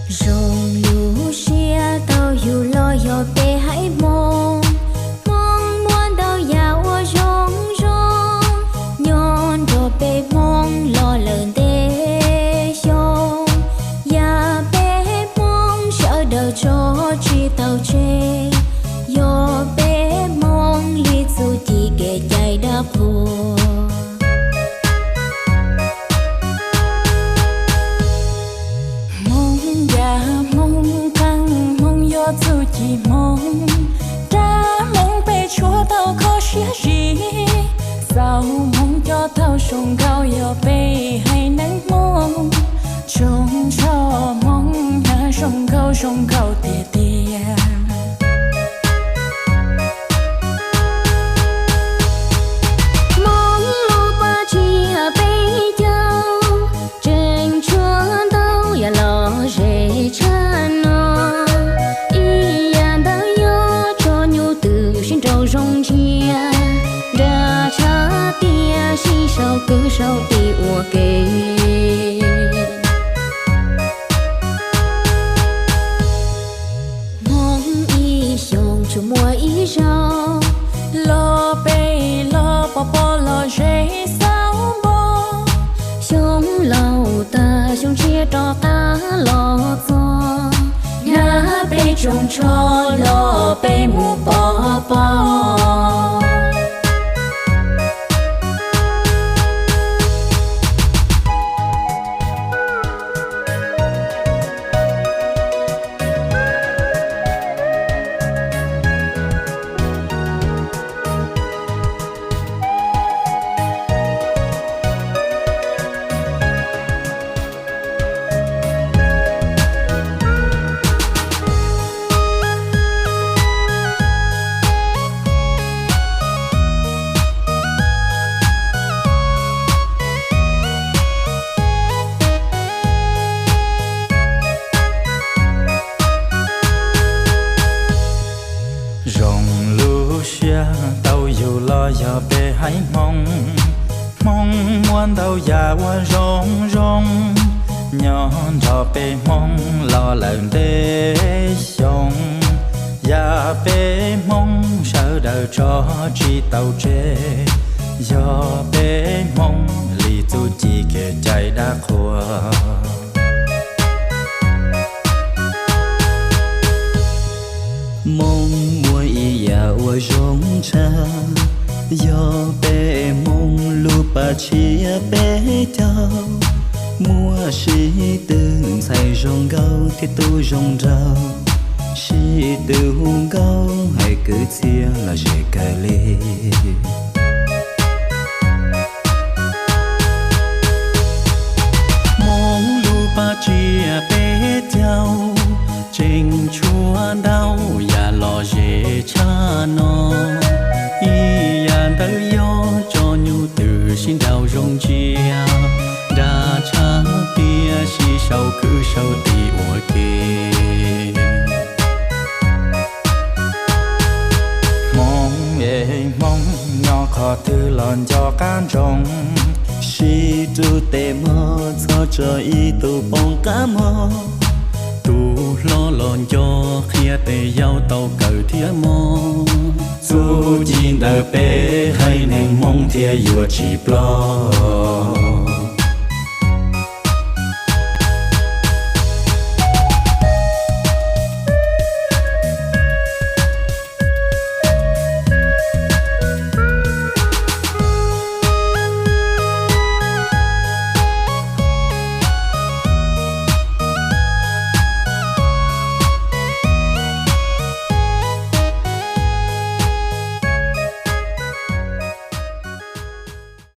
Zoo lub siab tau yug los yog peb haiv Hmoob, Hmoob muaj ntau yam uas zoo zoo, nyob nrog peb Hmoob los lawm ntev xyoo. Yam peb Hmoob sawv daws tso tsis tau tseg, yog peb Hmoob li txuj ci kev cai dab qhuas. Hmoob yam Hmoob qeej Hmoob yog txuj ci Hmoob, dab Hmoob peb tshuav tau kho siab zim. Xaus Hmoob cov thaub zoo nkauj yog peb haiv neeg Hmoob, tsoom tsho Hmoob hnav zoo nkauj zoo nkauj tiag tiag. Hmoob lub paj tsiab peb caug, tseem tshuav ntau yam lom zem tshaj no. Ib yam ntawd yog tso nyuj twm sib nraus zoo ntsia, nra tshaj tias sib sau kwv sau tij ua ke. Hmoob ib xyoos tsuas muaj ib zaug, los peb los pov pob los zem xauv npo. Xyoo laus tag xyoo tshiab rov qab los txog, hnyav peb tsoom tsho los peb mus pov pob. Zoo lub siab tau yug los yog peb haiv Hmoob, Hmoob muaj ntau yam uas zoo zoo, nyob nrog peb Hmoob los lawm ntev xyoo. Yam peb Hmoob sawv daws tso tsis tau tseg, yog peb Hmoob li txuj ci kev cai dab qhuas. Hmoob muaj ib yam uas zoo tshaj, yog peb Hmoob lub paj tsiab peb caug, muaj sib tw ntxhais zoo nkauj thiab tub zoo nraug, sib tw hu nkauj hais kwv txhiaj los zem kawg li. Hmoob lub paj tsiab peb caug, tseem tshuav ntau yam lom zem tshaj no. Ib yam ntawd yog tso nyuj twm sib nraus zoo ntsia, nra tshaj tias sib sau kwv sau tij ua ke. Hmoob es Hmoob nyob qhov twg los nco qab ntsoov, sib rub tes mog txhob tso ib tug poob qab mog. Tus hlob los nco qhia tes yau tau kawm thiab mog. Txuj ci ntawm peb haiv neeg Hmoob thiaj yuav tsis ploj.